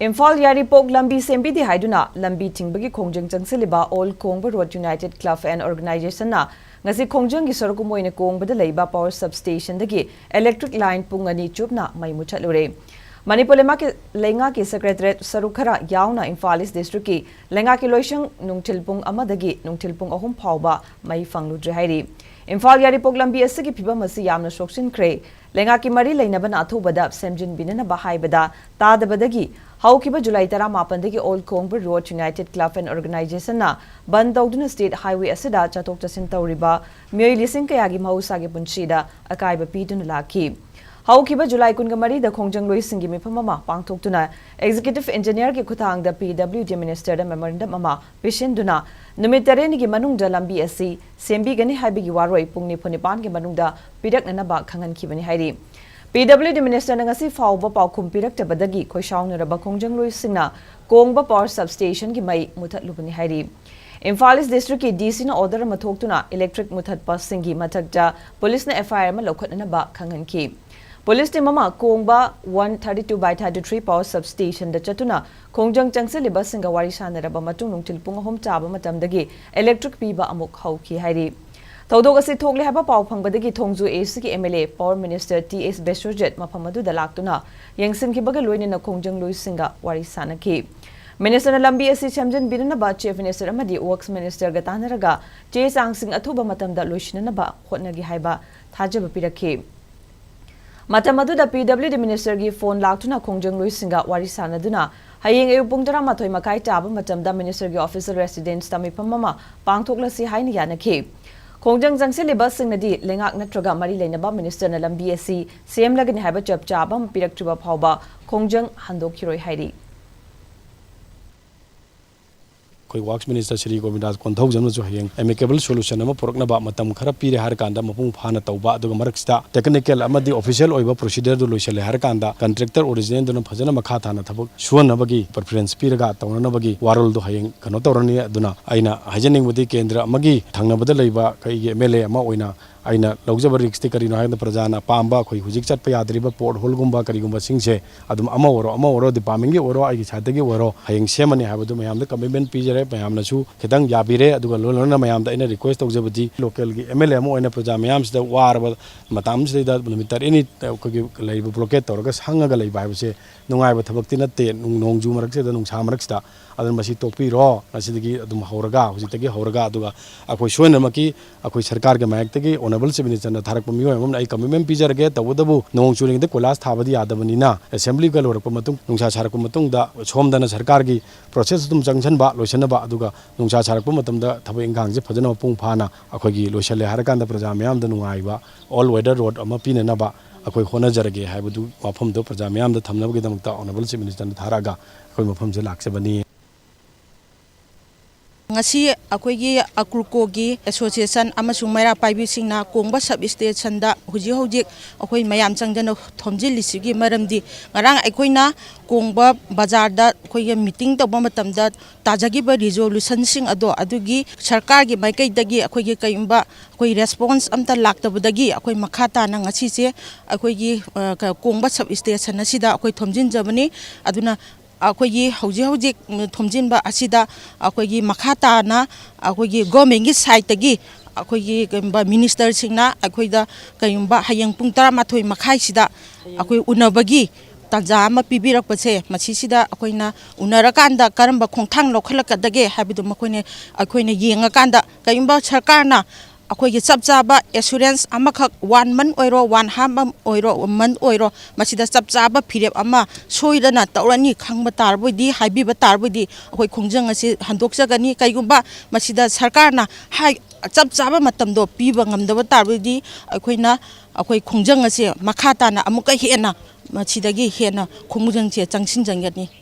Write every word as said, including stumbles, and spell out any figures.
ꯏꯝꯐꯥꯜ ꯌꯥꯏꯔꯤꯄꯣꯛ ꯂꯝꯕꯤ ꯁꯦꯝꯕꯤꯗꯦ ꯍꯥꯏꯗꯨꯅ ꯂꯝꯕꯤ ꯊꯤꯡꯕꯒꯤ ꯈꯣꯡꯖꯪ ꯆꯪꯁꯤꯜꯂꯤꯕ All Kongba Road United Club and Organization ꯅ ꯉꯁꯤ ꯈꯣꯡꯖꯪꯒꯤ ꯁꯔꯨꯛ ꯑꯃ ꯑꯣꯏꯅ ꯀꯣꯡꯕꯗ ꯂꯩꯕ power substation ꯗꯒꯤ electric line ꯄꯨꯡ ꯑꯅꯤ ꯆꯨꯞꯅ ꯃꯩ ꯃꯨꯊꯠꯂꯨꯔꯦ꯫ ꯃꯅꯤꯄꯨꯔ ꯂꯩꯉꯥꯛꯀꯤ, ꯂꯩꯉꯥꯛꯀꯤ Secretariat ꯁꯔꯨꯛ ꯈꯔ ꯌꯥꯎꯅ ꯏꯝꯐꯥꯜ East District ꯀꯤ ꯂꯩꯉꯥꯛꯀꯤ ꯂꯣꯏꯁꯪ ꯅꯨꯡꯊꯤꯜ ꯄꯨꯡ ꯑꯃꯗꯒꯤ ꯅꯨꯡꯊꯤꯜ ꯄꯨꯡ ꯑꯍꯨꯝ ꯐꯥꯎꯕ ꯃꯩ ꯐꯪꯂꯨꯗ꯭ꯔꯦ ꯍꯥꯏꯔꯤ꯫ ꯏꯝꯐꯥꯜ ꯌꯥꯏꯔꯤꯄꯣꯛ ꯂꯝꯕꯤ ꯑꯁꯤꯒꯤ ꯐꯤꯕꯝ ꯑꯁꯤ ꯌꯥꯝꯅ ꯁꯣꯛꯆꯤꯟꯈ꯭ꯔꯦ꯫ ꯂꯩꯉꯥꯛꯀꯤ ꯃꯔꯤ ꯂꯩꯅꯕꯅ ꯑꯊꯨꯕꯗ ꯁꯦꯝꯖꯤꯟꯕꯤꯅꯅꯕ ꯍꯥꯏꯕꯗ ꯇꯥꯗꯕꯗꯒꯤ ꯍꯧꯈꯤꯕ July ꯇꯔꯥꯃꯥꯄꯟꯗꯒꯤ All Kongba Road United Club and Organization ꯅ ꯕꯟ ꯇꯧꯗꯨꯅ state highway ꯑꯁꯤꯗ ꯆꯠꯊꯣꯛ ꯆꯠꯁꯤꯟ ꯇꯧꯔꯤꯕ ꯃꯤꯑꯣꯏ ꯂꯤꯁꯤꯡ ꯀꯌꯥꯒꯤ ꯃꯍꯧꯁꯥꯒꯤ ꯄꯨꯟꯁꯤꯗ ꯑꯀꯥꯏꯕ ꯄꯤꯗꯨꯅ ꯂꯥꯛꯈꯤ꯫ ꯍꯧꯈꯤꯕ ꯖꯨꯂꯥꯏ ꯀꯨꯟꯃꯔꯤꯗ ꯈꯣꯡꯖꯪꯂꯣꯏꯁꯤꯡꯒꯤ ꯃꯤꯐꯝ ꯑꯃ ꯄꯥꯡꯊꯣꯛꯇꯨꯅ Executive Engineer ꯒꯤ ꯈꯨꯠꯊꯥꯡꯗ P W D Minister ꯗ memorandum ꯑꯃ ꯄꯤꯁꯤꯟꯗꯨꯅ ꯅꯨꯃꯤꯠ ꯇꯔꯦꯠꯅꯤꯒꯤ ꯃꯅꯨꯡꯗ ꯂꯝꯕꯤ ꯑꯁꯤ ꯁꯦꯝꯕꯤꯒꯅꯤ ꯍꯥꯏꯕꯒꯤ ꯋꯥꯔꯣꯏ ꯄꯨꯡ ꯅꯤꯐꯨ ꯅꯤꯄꯥꯟꯒꯤ ꯃꯅꯨꯡꯗ ꯄꯤꯔꯛꯅꯅꯕ ꯈꯪꯍꯟꯈꯤꯕꯅꯤ ꯍꯥꯏꯔꯤ꯫ P W D Minister ꯅ ꯉꯁꯤ ꯐꯥꯎꯕ ꯄꯥꯎꯈꯨꯝ ꯄꯤꯔꯛꯇꯕꯗꯒꯤ ꯈꯣꯏꯁꯥꯎꯅꯔꯕ ꯈꯣꯡꯖꯪꯂꯣꯏꯁꯤꯡꯅ ꯀꯣꯡꯕ power substation ꯒꯤ ꯃꯩ ꯃꯨꯊꯠꯂꯨꯕꯅꯤ ꯍꯥꯏꯔꯤ꯫ ꯏꯝꯐꯥꯜ East District ꯀꯤ D C ꯅ order ꯑꯃ ꯊꯣꯛꯇꯨꯅ electric ꯃꯨꯊꯠꯄꯁꯤꯡꯒꯤ ꯃꯊꯛꯇ police ꯅ F I R ꯑꯃ ꯂꯧꯈꯠꯅꯅꯕ ꯈꯪꯍꯟꯈꯤ꯫ Police team ꯑꯃ ꯀꯣꯡꯕ one thirty-two by thirty-three power substation ꯗ ꯆꯠꯇꯨꯅ ꯈꯣꯡꯖꯪ ꯆꯪꯁꯤꯜꯂꯤꯕꯁꯤꯡꯒ ꯋꯥꯔꯤ ꯁꯥꯟꯅꯔꯕ ꯃꯇꯨꯡ ꯅꯨꯡꯊꯤꯜ ꯄꯨꯡ ꯑꯍꯨꯝ ꯇꯥꯕ ꯃꯇꯝꯗꯒꯤ electric ꯄꯤꯕ ꯑꯃꯨꯛ ꯍꯧꯈꯤ ꯍꯥꯏꯔꯤ꯫ ꯊꯧꯗꯣꯛ ꯑꯁꯤ ꯊꯣꯛꯂꯦ ꯍꯥꯏꯕ ꯄꯥꯎ ꯐꯪꯕꯗꯒꯤ ꯊꯣꯡꯖꯨ A C ꯒꯤ M L A Power Minister T S Biswajit ꯃꯐꯝ ꯑꯗꯨꯗ ꯂꯥꯛꯇꯨꯅ ꯌꯦꯡꯁꯤꯟꯈꯤꯕꯒ ꯂꯣꯏꯅꯅ ꯈꯣꯡꯖꯪꯂꯣꯏꯁꯤꯡꯒ ꯋꯥꯔꯤ ꯁꯥꯟꯅꯈꯤ꯫ Minister ꯅ ꯂꯝꯕꯤ ꯑꯁꯤ ꯁꯦꯝꯖꯤꯟꯕꯤꯅꯅꯕ Chief Minister ꯑꯃꯗꯤ Works Minister ꯒ ꯇꯥꯟꯅꯔꯒ ꯆꯦ ꯆꯥꯡꯁꯤꯡ ꯑꯊꯨꯕ ꯃꯇꯝꯗ ꯂꯣꯏꯁꯤꯟꯅꯅꯕ ꯍꯣꯠꯅꯒꯦ ꯍꯥꯏꯕ ꯊꯥꯖꯕ ꯄꯤꯔꯛꯈꯤ꯫ ꯃꯇꯝ ꯑꯗꯨꯗ P W D Minister ꯒꯤ phone ꯂꯥꯛꯇꯨꯅ ꯈꯣꯡꯖꯪꯂꯣꯏꯁꯤꯡꯒ ꯋꯥꯔꯤ ꯁꯥꯟꯅꯗꯨꯅ ꯍꯌꯦꯡ ꯑꯌꯨꯛ ꯄꯨꯡ ꯇꯔꯥꯃꯥꯊꯣꯏ ꯃꯈꯥꯏ ꯇꯥꯕ ꯃꯇꯝꯗ Minister ꯒꯤ official residence ꯇ ꯃꯤꯐꯝ ꯑꯃ ꯄꯥꯡꯊꯣꯛꯂꯁꯤ ꯍꯥꯏꯅ ꯌꯥꯅꯈꯤ꯫ ꯈꯣꯡꯖꯪ ꯆꯪꯁꯤꯜꯂꯤꯕꯁꯤꯡꯅꯗꯤ ꯂꯩꯉꯥꯛ ꯅꯠꯇ꯭ꯔꯒ ꯃꯔꯤ ꯂꯩꯅꯕ Minister ꯅ ꯂꯝꯕꯤ ꯑꯁꯤ ꯁꯦꯝꯂꯒꯅꯤ ꯍꯥꯏꯕ ꯆꯞ ꯆꯥꯕ ꯑꯃ ꯄꯤꯔꯛꯇ꯭ꯔꯤꯕ ꯐꯥꯎꯕ ꯈꯣꯡꯖꯪ ꯍꯟꯗꯣꯛꯈꯤꯔꯣꯏ ꯍꯥꯏꯔꯤ꯫ ꯑꯩꯈꯣꯏ Works Minister ꯁ꯭ꯔꯤ ꯒꯣꯕꯤꯟꯗꯥꯁ ꯀꯣꯟꯊꯧꯖꯝꯅꯁꯨ ꯍꯌꯦꯡ amicable solution ꯑꯃ ꯄꯨꯔꯛꯅꯕ ꯃꯇꯝ ꯈꯔ ꯄꯤꯔꯦ ꯍꯥꯏꯔꯀꯥꯟꯗ ꯃꯄꯨꯡ ꯐꯥꯅ ꯇꯧꯕ, ꯑꯗꯨꯒ ꯃꯔꯛꯁꯤꯗ technical ꯑꯃꯗꯤ official ꯑꯣꯏꯕ procedure ꯗꯨ ꯂꯣꯏꯁꯤꯜꯂꯦ ꯍꯥꯏꯔꯀꯥꯟꯗ contractor original ꯗꯨꯅ ꯐꯖꯅ ꯃꯈꯥ ꯇꯥꯅ ꯊꯕꯛ ꯁꯨꯍꯟꯅꯕꯒꯤ preference ꯄꯤꯔꯒ ꯇꯧꯅꯅꯕꯒꯤ ꯋꯥꯔꯣꯜꯗꯣ ꯍꯌꯦꯡ ꯀꯩꯅꯣ ꯇꯧꯔꯅꯤ꯫ ꯑꯗꯨꯅ ꯑꯩꯅ ꯍꯥꯏꯖꯅꯤꯡꯕꯗꯤ ꯀꯦꯟꯗ꯭ꯔ ꯑꯃꯒꯤ ꯊꯪꯅꯕꯗ ꯂꯩꯕ ꯑꯩꯈꯣꯏꯒꯤ M L A ꯑꯃ ꯑꯣꯏꯅ ꯑꯩꯅ ꯂꯧꯖꯕ ꯔꯤꯛꯁꯇꯤ ꯀꯔꯤꯅꯣ ꯍꯥꯏꯕꯗ, ꯄ꯭ꯔꯖꯥꯅ ꯄꯥꯝꯕ ꯑꯩꯈꯣꯏ ꯍꯧꯖꯤꯛ ꯆꯠꯄ ꯌꯥꯗ꯭ꯔꯤꯕ ꯄꯣꯠ ꯍꯣꯜꯒꯨꯝꯕ ꯀꯔꯤꯒꯨꯝꯕꯁꯤꯡꯁꯦ ꯑꯗꯨꯝ ꯑꯃ ꯑꯣꯏꯔꯣ, ꯑꯃ ꯑꯣꯏꯔꯣ, ꯗꯤꯄꯥꯔꯠꯃꯦꯟꯒꯤ ꯑꯣꯏꯔꯣ, ꯑꯩꯒꯤ ꯁꯥꯏꯠꯇꯒꯤ ꯑꯣꯏꯔꯣ, ꯍꯌꯦꯡ ꯁꯦꯝꯃꯅꯤ ꯍꯥꯏꯕꯗꯨ ꯃꯌꯥꯝꯗ ꯀꯃꯤꯠꯃꯦꯟ ꯄꯤꯖꯔꯦ꯫ ꯃꯌꯥꯝꯅꯁꯨ ꯈꯤꯇꯪ ꯌꯥꯕꯤꯔꯦ꯫ ꯑꯗꯨꯒ ꯂꯣꯏ ꯂꯣꯏꯅꯅ ꯃꯌꯥꯝꯗ ꯑꯩꯅ ꯔꯤꯀ꯭ꯋꯦꯁ ꯇꯧꯖꯕꯗꯤ, ꯂꯣꯀꯦꯜꯒꯤ ꯑꯦꯝ ꯑꯦꯜ ꯑꯦ ꯑꯃ ꯑꯣꯏꯅ ꯄ꯭ꯔꯖꯥ ꯃꯌꯥꯝꯁꯤꯗ ꯋꯥꯔꯕ ꯃꯇꯝꯁꯤꯗꯩꯗ ꯅꯨꯃꯤꯠ ꯇꯔꯦꯠꯅꯤ ꯑꯩꯈꯣꯏꯒꯤ ꯂꯩꯔꯤꯕ ꯕ꯭ꯂꯣꯀꯦꯠ ꯇꯧꯔꯒ ꯁꯪꯉꯒ ꯂꯩꯕ ꯍꯥꯏꯕꯁꯦ ꯅꯨꯡꯉꯥꯏꯕ ꯊꯕꯛꯇꯤ ꯅꯠꯇꯦ꯫ ꯅꯣꯡ-, ꯅꯣꯡꯖꯨ ꯃꯔꯛꯁꯤꯗ, ꯅꯨꯡꯁꯥ ꯃꯔꯛꯁꯤꯗ꯫ ꯑꯗꯨꯅ ꯃꯁꯤ ꯇꯣꯛꯄꯤꯔꯣ꯫ ꯉꯁꯤꯗꯒꯤ ꯑꯗꯨꯝ ꯍꯧꯔꯒ, ꯍꯧꯖꯤꯛꯇꯒꯤ ꯍꯧꯔꯒ, ꯑꯗꯨꯒ ꯑꯩꯈꯣꯏ ꯁꯣꯏꯗꯅꯃꯛꯀꯤ ꯑꯩꯈꯣꯏ ꯁꯔꯀꯥꯔꯒꯤ ꯃꯥꯌꯦꯛꯇꯒꯤ ꯑꯣꯅꯔꯦꯕꯜ ꯆꯤꯐ ꯃꯤꯅꯤꯁꯇꯔꯅ ꯊꯥꯔꯛꯄ ꯃꯤꯑꯣꯏ ꯑꯃꯅ ꯑꯩ ꯀꯃꯤꯠꯃꯦꯟ ꯄꯤꯖꯔꯒꯦ꯫ ꯇꯧꯕꯇꯕꯨ ꯅꯣꯡ ꯆꯨꯔꯤꯉꯩꯗ ꯀꯣꯏꯂꯥꯁ ꯊꯥꯕꯗꯤ ꯌꯥꯗꯕꯅꯤꯅ, ꯑꯦꯁꯦꯝꯕ꯭ꯂꯤꯒ ꯂꯣꯏꯔꯛꯄ ꯃꯇꯨꯡ, ꯅꯨꯡꯁꯥ ꯁꯥꯔꯛꯄ ꯃꯇꯨꯡꯗ ꯁꯣꯝꯗꯅ ꯁꯔꯀꯥꯔꯒꯤ ꯄ꯭ꯔꯣꯁꯦꯁ ꯑꯗꯨꯝ ꯆꯪꯁꯤꯟꯕ, ꯂꯣꯏꯁꯤꯟꯅꯕ, ꯑꯗꯨꯒ ꯅꯨꯡꯁꯥ ꯁꯥꯔꯛꯄ ꯃꯇꯝꯗ ꯊꯕꯛ ꯏꯪꯈꯥꯡꯁꯦ ꯐꯖꯅ ꯃꯄꯨꯡ ꯐꯥꯅ ꯑꯩꯈꯣꯏꯒꯤ ꯂꯣꯏꯁꯤꯜꯂꯦ ꯍꯥꯏꯔꯀꯥꯟꯗ ꯄ꯭ꯔꯖꯥ ꯃꯤꯌꯥꯝꯗ ꯅꯨꯡꯉꯥꯏꯕ ꯑꯣꯜ ꯋꯦꯗꯔ ꯔꯣꯗ ꯑꯃ ꯄꯤꯅꯅꯕ ꯑꯩꯈꯣꯏ ꯍꯣꯠꯅꯖꯔꯒꯦ ꯍꯥꯏꯕꯗꯨ ꯋꯥꯐꯝꯗꯣ ꯄ꯭ꯔꯖꯥ ꯃꯤꯌꯥꯝꯗ ꯊꯝꯅꯕꯒꯤꯗꯃꯛꯇ ꯑꯣꯅꯔꯦꯕꯜ ꯆꯤꯐ ꯃꯤꯅꯤꯁꯇꯔꯅ ꯊꯥꯔꯛꯑꯒ ꯑꯩꯈꯣꯏ ꯃꯐꯝꯁꯦ ꯂꯥꯛꯆꯕꯅꯤ꯫ ꯉꯁꯤ ꯑꯩꯈꯣꯏꯒꯤ ꯑꯀ꯭ꯔꯨꯀꯣꯒꯤ ꯑꯦꯁꯣꯁꯤꯌꯦꯁꯟ ꯑꯃꯁꯨꯡ ꯃꯩꯔꯥ ꯄꯥꯏꯕꯤꯁꯤꯡꯅ ꯀꯣꯡꯕ ꯁꯕ ꯏꯁꯇꯦꯁꯟꯗ ꯍꯧꯖꯤꯛ ꯍꯧꯖꯤꯛ ꯑꯩꯈꯣꯏ ꯃꯌꯥꯝ ꯆꯪꯗꯅ ꯊꯣꯝꯖꯤꯜꯂꯤꯁꯤꯒꯤ ꯃꯔꯝꯗꯤ, ꯉꯔꯥꯡ ꯑꯩꯈꯣꯏꯅ ꯀꯣꯡꯕ ꯕꯖꯥꯔꯗ ꯑꯩꯈꯣꯏꯒꯤ ꯃꯤꯇꯤꯡ ꯇꯧꯕ ꯃꯇꯝꯗ ꯇꯥꯖꯈꯤꯕ ꯔꯤꯖꯣꯂꯨꯁꯟꯁꯤꯡ ꯑꯗꯣ, ꯑꯗꯨꯒꯤ ꯁꯔꯀꯥꯔꯒꯤ ꯃꯥꯏꯀꯩꯗꯒꯤ ꯑꯩꯈꯣꯏꯒꯤ ꯀꯔꯤꯒꯨꯝꯕ ꯑꯩꯈꯣꯏ ꯔꯦꯁꯄꯣꯟꯁ ꯑꯝꯇ ꯂꯥꯛꯇꯕꯗꯒꯤ ꯑꯩꯈꯣꯏ ꯃꯈꯥ ꯇꯥꯅ ꯉꯁꯤꯁꯦ ꯑꯩꯈꯣꯏꯒꯤ, ꯑ, ꯀ-, ꯀꯣꯡꯕ ꯁꯕ ꯏꯁꯇꯦꯁꯟ ꯑꯁꯤꯗ ꯑꯩꯈꯣꯏ ꯊꯣꯝꯖꯤꯟꯖꯕꯅꯤ꯫ ꯑꯗꯨꯅ ꯑꯩꯈꯣꯏꯒꯤ ꯍꯧꯖꯤꯛ ꯍꯧꯖꯤꯛ ꯊꯣꯝꯖꯤꯟꯕ ꯑꯁꯤꯗ ꯑꯩꯈꯣꯏꯒꯤ ꯃꯈꯥ ꯇꯥꯅ ꯑꯩꯈꯣꯏꯒꯤ ꯒꯣꯔꯃꯦꯟꯒꯤ ꯁꯥꯏꯠꯇꯒꯤ ꯑꯩꯈꯣꯏꯒꯤ ꯀꯩꯒꯨꯝꯕ ꯃꯤꯅꯤꯁꯇꯔꯁꯤꯡꯅ ꯑꯩꯈꯣꯏꯗ ꯀꯩꯒꯨꯝꯕ ꯍꯌꯦꯡ ꯄꯨꯡ ꯇꯔꯥꯃꯥꯊꯣꯏ ꯃꯈꯥꯏꯁꯤꯗ ꯑꯩꯈꯣꯏ ꯎꯅꯕꯒꯤ ꯇꯥꯟꯖꯥ ꯑꯃ ꯄꯤꯕꯤꯔꯛꯄꯁꯦ, ꯃꯁꯤꯁꯤꯗ ꯑꯩꯈꯣꯏꯅ ꯎꯅꯔꯀꯥꯟꯗ ꯀꯔꯝꯕ ꯈꯣꯡꯊꯥꯡ ꯂꯧꯈꯠꯂꯛꯀꯗꯒꯦ ꯍꯥꯏꯕꯗꯨ ꯃꯈꯣꯏꯅ, ꯑꯩꯈꯣꯏꯅ ꯌꯦꯡꯉꯀꯥꯟꯗ ꯀꯔꯤꯒꯨꯝꯕ ꯁꯔꯀꯥꯔꯅ ꯑꯩꯈꯣꯏꯒꯤ ꯆꯞ ꯆꯥꯕ ꯑꯦꯁꯨꯔꯦꯟꯁ ꯑꯃꯈꯛ, ꯋꯥꯟ ꯃꯟ ꯑꯣꯏꯔꯣ, ꯋꯥꯟ ꯍꯥꯐ ꯑꯣꯏꯔꯣ, ꯃꯟ ꯑꯣꯏꯔꯣ, ꯃꯁꯤꯗ ꯆꯞ ꯆꯥꯕ ꯐꯤꯔꯦꯞ ꯑꯃ ꯁꯣꯏꯗꯅ ꯇꯧꯔꯅꯤ ꯈꯪꯕ ꯇꯥꯔꯕꯣꯏꯗꯤ, ꯍꯥꯏꯕꯤꯕ ꯇꯥꯔꯕꯣꯏꯗꯤ ꯑꯩꯈꯣꯏ ꯈꯣꯡꯖꯪ ꯑꯁꯤ ꯍꯟꯗꯣꯛꯆꯒꯅꯤ꯫ ꯀꯩꯒꯨꯝꯕ ꯃꯁꯤꯗ ꯁꯔꯀꯥꯔꯅ ꯍꯥꯏ-, ꯆꯞ ꯆꯥꯕ ꯃꯇꯝꯗꯣ ꯄꯤꯕ ꯉꯝꯗꯕ ꯇꯥꯔꯕꯣꯏꯗꯤ ꯑꯩꯈꯣꯏꯅ, ꯑꯩꯈꯣꯏ ꯈꯣꯡꯖꯪ ꯑꯁꯦ ꯃꯈꯥ ꯇꯥꯅ ꯑꯃꯨꯛꯀ ꯍꯦꯟꯅ, ꯃꯁꯤꯗꯒꯤ ꯍꯦꯟꯅ ꯈꯣꯡꯖꯪꯁꯦ ꯆꯪꯁꯤꯟꯖꯟꯒꯅꯤ꯫